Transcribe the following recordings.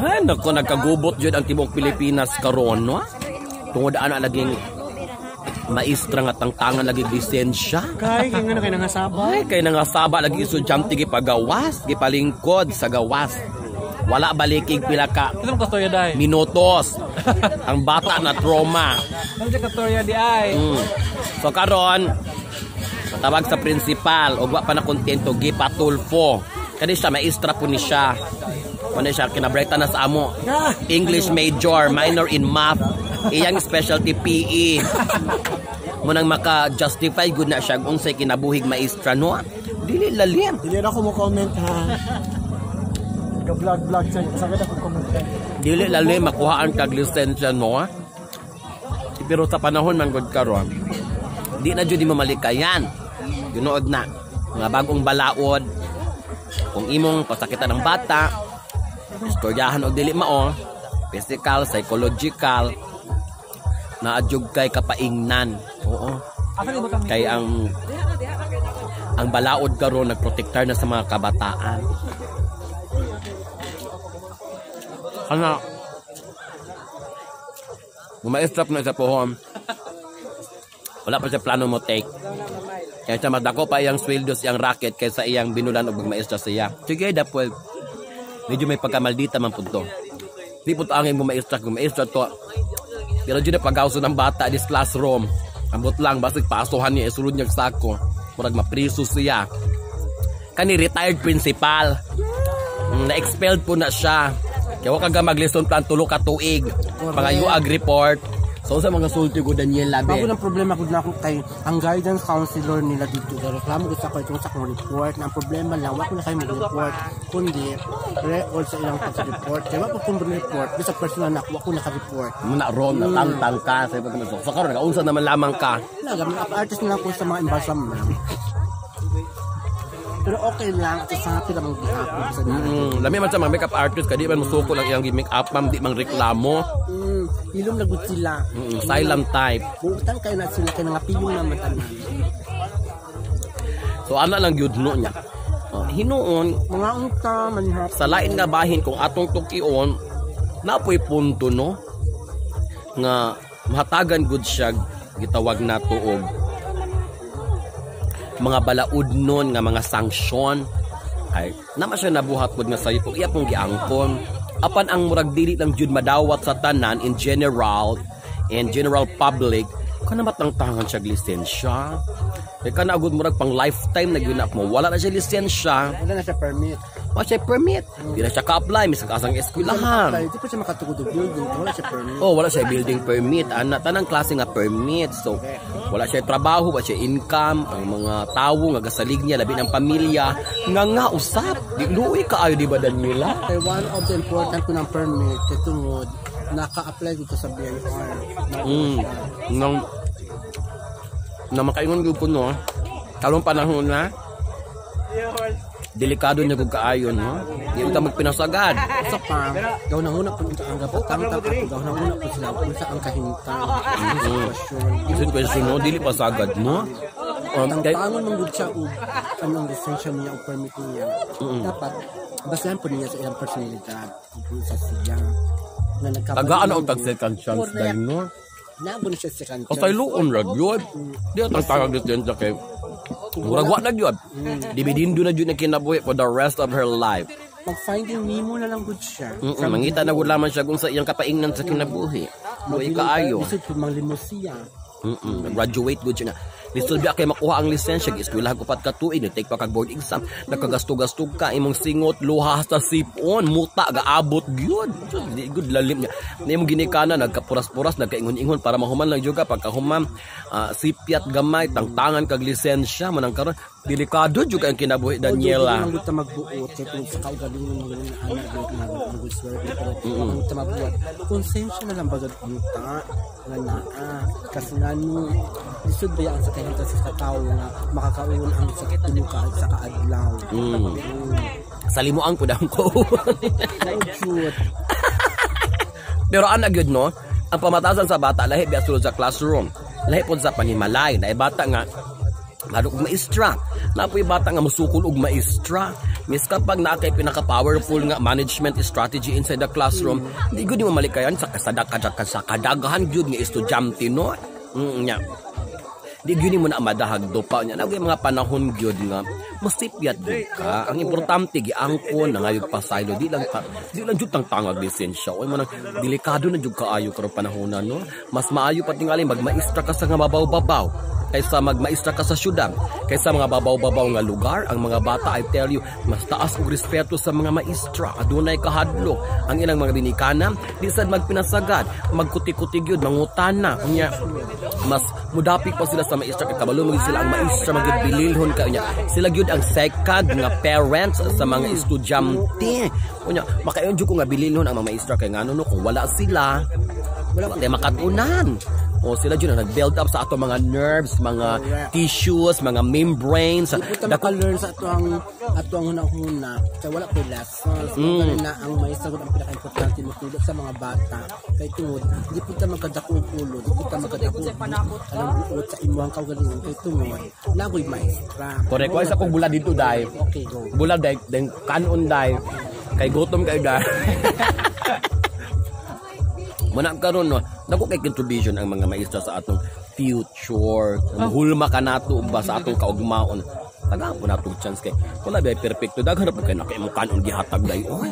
Ay, nako, nagkagubot jud ang tibuok Pilipinas karon, no? Tungod ana laging maestra nga tangtangan lagi lisensya. Kay kay nga kay nangasaba. Ay, kay nangasaba lagi estudyante, gipagawas, gipalingkod sa gawas. Wala balikig pila ka Ito mo kastorya dai. Minutos. Ang bata na trauma. Ano siya kastorya di ay? So karon, tawag sa principal og wa pa na kontento, gipatulfo. Kani siya, maestra po ni siya. Muna siya kinabreta na sa amo. English major, minor in math. Iyang specialty PE. Munang maka-justify gud na siya unsay kinabuhig maestra, no? Dili lalim. Dili ra ko mo comment ha. Ga-vlog vlog sa sakit ako comment. Dili lalim makuhaan kag lisensya, no? Pero sa panahon man gud karon, di na jud mamalikayan. Ginuod na mga bagong balaod, kung imong pasakitan ng bata, istoryahan og dili mao, physical, psychological, naadjog kay kapaingnan. Oo. Kay ang balaod karon nagprotektar na sa mga kabataan. Kana bumaestrap na sa pohon. Wala pa siya plano mo take. Kaya siya madako pa iyang sweldo sa iyang racket kaysa iyang binulan og magmaestra siya. Sige, dapol. Medyo may pagkamaldita man po to. Di po to ang iyang bumaestra. Kung maestra to, pero dyan na pagkauso ng bata this classroom. Ambot lang, basig paasuhan niya, isulod niya sa sako. Murag mapriso siya. Kani retired principal. Na-expelled po na siya. Kaya wag ka mag-lesson plan tulo ka tuig. Pangayuag report. So sa mga sulti ko, Daniel Labe. Bago ng problema ko na ako kay ang guidance counselor nila dito. Reklamo ko sa ko itong sa akong report na ang problema lang, wala ko na kayo mag-report kundi record sa ilang pag-report. Kaya wala ko kung report, bisa personal na ako, wala ko naka-report. Muna ron, natangtang ka. Sa pag so karon nakaunsa naman lamang ka. Wala, make-up artist na lang ko sa mga embalsamer. Pero okay lang, at sa happy lang gihapon sa mm. Lami man sa mga makeup artist kay di man musuko lang iyang make up, ma'am, di man reklamo. Ilong na gud sila. Silent type. Buutan kayo na sila kay nga piyong naman tanan. So ana lang gyud no niya. Oh, hinuon mga unta manhap sa lain nga bahin kung atong tukion napoy punto, no, nga mahatagan gud siya gitawag nato og mga balaod nun nga mga sanksyon ay naman siya nabuhat pud nga sayo kung iya pong giangkon. Apan ang murag dili lang jud madawat sa tanan in general public, kana matangtangan siya lisensya kay kana agud murag pang lifetime na gyud na mo wala na siya lisensya. Wala na siya permit. Wala siya permit, di na siya ka-apply misag asang eskwelahan. Di pa siya makatugod og building, wala siya permit. Oh, wala siya building permit. Ana, tanang klase nga permit. So, wala siya trabaho, wala siya income. Ang mga tawo nga gasalig niya, labi ng pamilya, nga usap. Di luoy kaayo, di ba, Daniela? Kay one of the important ko ng permit kay tungod naka-apply dito sa BIR. Nang na makaingon gyud ko, no. Karong panahon na delikado na gud kaayo, no. Di ka magpinasagad. Sa pa, gaw na una po ang gabutang tang ato, gaw na una po sila unsa ang kahimtang sitwasyon. Sitwasyon, no, dili pa sagad, no. Tangtangon man gud siya og anong lisensya niya o permit niya. Dapat basehan po niya sa ilang personalidad kung sa siya na nagkabalik. Tagaan og tag second chance dahil, no. Naabo na siya second chance. Kasay luon ra gyud. Di atang tagag lisensya kay murag wa na gyud. Dibidindo na gyud na kinabuhi for the rest of her life. Mag-Finding Nemo na lang gud siya. Mangita na gud lamang siya kung sa iyang kapaingnan sa kinabuhi. Luoy kaayo. Lisod po manglimos siya. Graduate gud siya na. Lisod biya kay makuha ang lisensya, eskwelahan ko pat ka tuig, take pa kag board exam, nakagasto-gasto ka, imong singot, luha sa sipon, muta, gaabot gyud. Diyos, di gud lalim niya. Na imong ginikana, nagkapuras-puras, nagkaingon-ingon para mahuman lang jud ka pagkahuman, sipyat gamay, tangtangan kag lisensya, manang karon delikado jud kay ang kinabuhi, Daniela. Although, di man magbuot kay tungod sa kaugalingon mga ganun anak gyud nga magud swerte pero mm ta magbuot. Konsensya na lang bagad unta nga naa kasi ngano lisod ba yan sa kahimtang sa katawo nga makakaon ang sa tulo ka sa kaadlaw. Salimuan ko dang ko. Jud. Pero ana gyud, no, ang pamatasan sa bata lahi biya sulod sa classroom. Lahi pod sa panimalay, na bata nga Malo og maestra. Napoy bata nga musukol og maestra. Miss, kapag naa kay pinaka-powerful nga management strategy inside the classroom, di gud mo malikayan sa sa kadaghan gyud nga estudyante, no? Nya. Di gyud mo na madahag dupa niya. Nagay mga panahon gyud nga masipyat gyud ka. Ang importante giangkon na ngayog pasaylo, di lang jud tang tangag lisensya. Oy, man, delikado na jud kaayo karon panahon, no. Mas maayo pa tingali magmaestra ka sa nga babaw-babaw kaysa magmaestra ka sa syudad. Kaysa mga babaw-babaw nga lugar, ang mga bata, I tell you, mas taas og respeto sa mga maestra. Adunay kahadlok. Ang ilang mga binikana, di sad magpinasagad, magkuti-kuti gyud, mangutana. Unya, mas mudapik pa sila sa maestra kay kabalo man gyud sila ang maestra magyud bililhon ka niya. Sila gyud ang second nga parents sa mga estudyante. Unya, makayon jud ko nga bililhon ang mga maestra kay ngano, no, kung wala sila, wala tayo makatunan. O sila jud ang nag-build up sa ato mga nerves, mga tissues, mga membranes. Di po ta maka-learn sa ato ang hunahuna kay wala ko'y lessons. Na ang maestra gud ang pinaka-importante mo sa mga bata kay tungod di po ta magkadako og ulo, di po ta magkadako og anong buot sa imuhang kaugalingon kay tungod nagoy maestra. Correct. Wala sa kong bulad dito, dai. Okay, go. Bulad dai, then kanon dai. Kay gutom kayo dai. Muna karon, no, dako kay contribution ang mga maestra sa atong future. Ang hulma ka nato ba sa atong kaugmaon. Tagaan po nato chance kay wala ba perpekto, daghan ra po kay naka imong kanon gihatag dai, oy.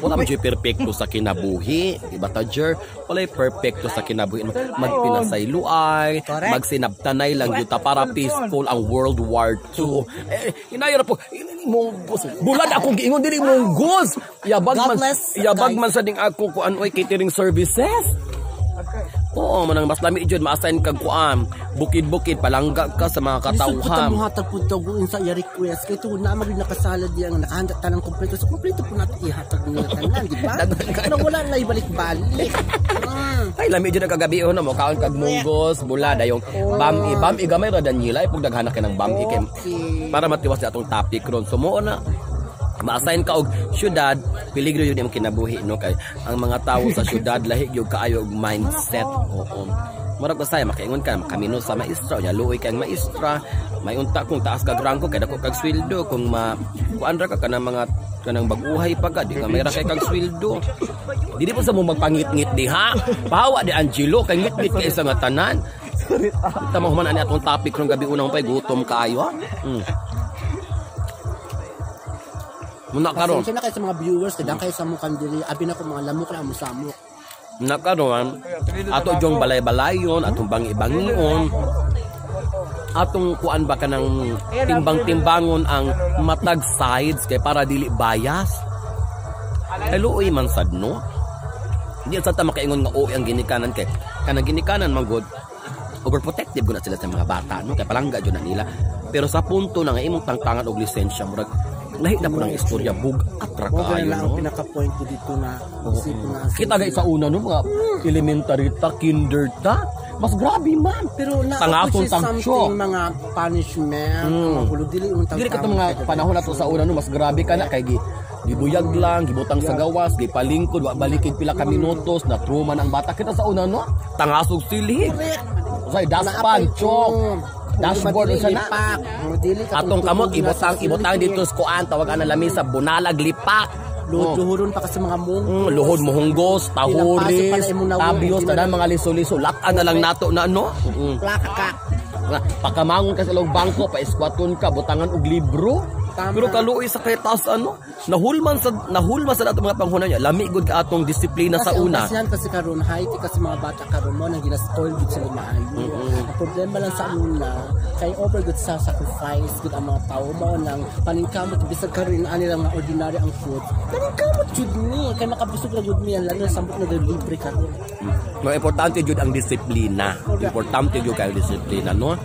Wala man jud perpekto sa kinabuhi, di ba ta, Jer? Wala perpekto sa kinabuhi. Magpinasayloay, magsinabtanay lang jud ta para peaceful ang World War II. Eh, inaya ra po, munggos. Bulad akong giingon dili munggos. Yabag man, God bless, yabag guys. Man sa ding ako kuan oy, catering services. Oo, manang mas lami jud ma-assign kag kuan, bukid-bukid palangga ka sa mga Lisod po ta katawhan. Muhatag po daw sa iya request kay tungod na maging nakasalad diya nga nakahanda tanang kompleto. So kompleto po nato ihatag niya tanan, di ba? Pero wala na ibalik-balik. Ay, lami jud ang kagabi no, mo kaon kag munggos, bulad ayong bami, bami gamay ra Daniela, ipog daghan kay ng bami kay para matiwas sa atong topic ron. So mo na ma-assign ka og syudad, peligro yun imong kinabuhi, no, kay ang mga tawo sa syudad lahi gyud kaayo og mindset. Oo. Murag basta makaingon ka, makamino sa maestra, nya luoy kay ang maestra, may unta kung taas kag rangko kay dako kag sweldo, kung ma kuan ra ka kanang mga kanang baguhay pa ka, di ka may ra kay kag sweldo. Dili po sa mo magpangit-ngit diha. Pahawa di Angelo kay ngit-ngit kay isa nga tanan. Tama human ani atong topic rong gabi unang pay gutom kaayo, ha. Muna karon. Pasensya na kayo sa mga viewers, kay kayo sa mukang diri, abi na ko mga lamok na amo samok. Muna karon ato jong balay-balayon, atong bangi-bangion. Atong kuan ba kanang timbang-timbangon ang matag sides kay para dili bias. Kay luoy man sad, no. Di sa ta makaingon nga oo ang ginikanan kay kanang ginikanan man gud overprotective gud na sila sa mga bata, no, kay palangga jud na nila. Pero sa punto na nga imong tangtangan og lisensya, murag lahi na po ng istorya, bug-at ra Mo kaayo, na ang no. pinaka-point ko dito na isipin nga Kita gay sa una, no, mga elementary ta, kinder ta, mas grabe man. Pero na Tangason which is tagcho. something mga punishment, mga gulo dili yung Dili ka mga panahon nato sa una, no, mas grabe ka na kay gibuyag lang, gibutang sa gawas, gipalingkod, wa balikid pila ka minutos, na trauma ang bata. Kita sa una, no, tangasog silhig. Usay dustpan, chalk, dashboard usa na. Atong kamot ibutang ibutang dito sa kuan, tawag ana lamisa, bunalag lipak. Luhod luhuron pa kasi mga mung. Luhod mohunggos, tahuris, Pinapasok pa na imong nawong, tabios, hindi na tanan mga liso-liso, latan na lang nato na, no. Plaka ka. Nga, pakamangon ka sa loob bangko, pa-squaton ka, butangan og libro. Tama. Pero kaluoy sa kay taas ano, nahulman sa atong mga panghuna niya. Lami gud ka atong disiplina sa Kasi ang una. kasihan kasi karon high kasi mga bata karon mo nang gina-spoil gud sila maayo. Ang problema lang sa una kay over good sa sacrifice gud ang mga tao mo nang paningkamot bisag karon ani lang nga ordinary ang food. Paningkamot jud ni kay makabusog ra gud mi lalo sambot na libre karon. No, importante jud ang disiplina. Importante jud kay disiplina, no.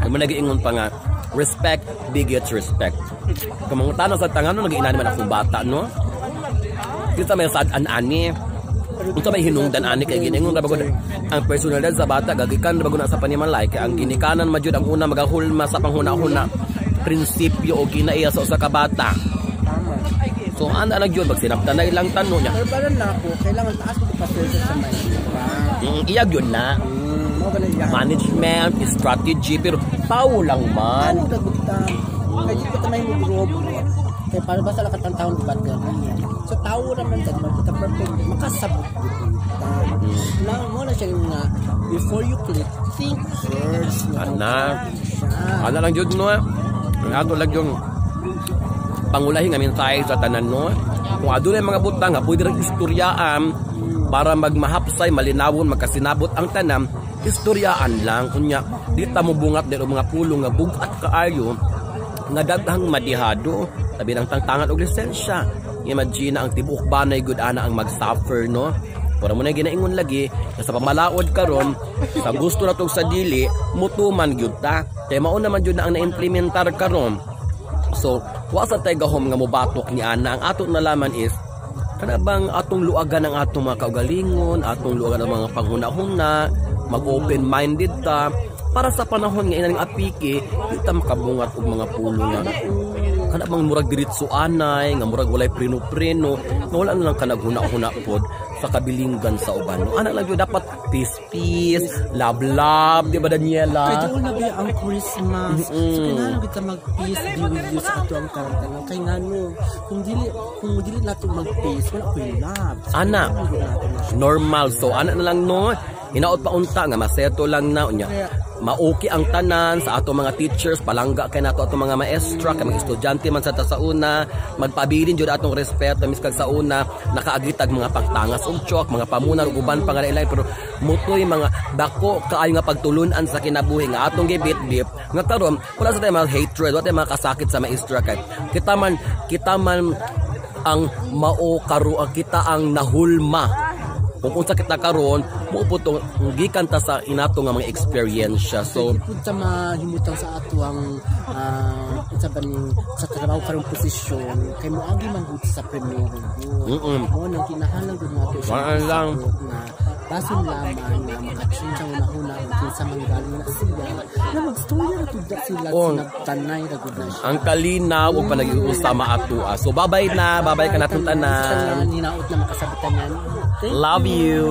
Ay mo nagiingon pa nga respect begets respect. Kung mangutana sa tangano nagiinan man akong bata, no. Kita may sad an ani. Unsa may hinungdan ani kay giningon ra bagod ang personalidad sa bata gagikan ra bagod na sa panimalay kay ang ginikanan man jud ang una magahulma sa panghuna-huna prinsipyo o kinaiya sa usa ka bata. Tama. So ana lang jud magsinabtan na ilang tanong niya. Pero para na ako, kailangan taas mo pasensya sa maestra. Iyag yun na. Mo ganun yan. Management, strategy, pero tao lang man. Ano gagutang? Kaya di ko tamay mo robot. Kay para basta lang katang taon battery. So tao ra man sad, man kita perfect, makasabot gud ta. Na mo na siya nga before you click, think first. Nga Ana. siya. Ana lang jud, no. Ang ato lang yung pangulahin nga mensahe sa tanan, no. Kung adunay mga butang nga pwede ra istoryaan para magmahapsay, malinawon, magkasinabot ang tanan, istoryaan lang. Kunya, di ta mo bungat din og mga pulong nga bugat kaayo nga daghang madihado. Tabi ng tangtangan og lisensya. Imagine ang tibuok banay gud ana ang mag-suffer, no. Pero mo na ginaingon lagi nga sa pamalaod karon, sa gusto na tog sa dili, mutuman gyud ta. Kay mao naman jud na ang na-implementar karon. So, wa sa tay gahom nga mobatok ni ana. Ang ato nalaman is kana bang atong luagan ang atong mga kaugalingon, atong luagan ang mga panghuna-huna, mag-open-minded ta para sa panahon nga inaning apiki, di ta makabungat og mga pulo nga kana bang murag diretso anay, nga murag walay preno-preno, nga wala na lang ka naghuna-huna pod sa kabilinggan sa uban. No, ana lang yun, dapat peace peace, love love, di ba, Daniela? Kay doon na ba ang Christmas? So kinahanglan kita mag-peace be with you sa ato ang tanan. Kay ngano, kung dili nato mag-peace, wala koy love. So, Ana. kinahanglan gud nato na siya. Normal. So ana na lang, no, hinaot pa unta nga maseto lang na unya, maoki ang tanan sa ato mga teachers. Palangga kay nato ato mga maestra, kay mga estudyante man sa ta sa una. Magpabilin jud atong respeto miskag sa una nakaagitag mga pagtangas og chalk, mga pamunar ug uban pa nga lain, pero mutoy mga dako kaayo nga pagtulunan sa kinabuhi nga atong gibit-bit nga karon wala sa tayo mga hatred, wala tayo mga kasakit sa maestra, kay kita man ang mao karo, kita ang nahulma kung unsa kita karon mo po tong gikan ta sa inato nga mga eksperyensya. So di pud ta mahimutang sa ato ang unsa ba ning sa trabaho karong posisyon, kay moagi man gud sa primero gud. Mo nang kinahanglan gud nato siya Wala lang. masabot na basin lamang na maka-change ang una-una kung kinsa man galing na sila na magstorya ra gud na sila, sinabtanay ra gud na siya. Ang kalinaw ug panag-iusama atua. So babay na, babay ka natong tanan. Tanan, hinaot na makasabitan yan. Thank Love you.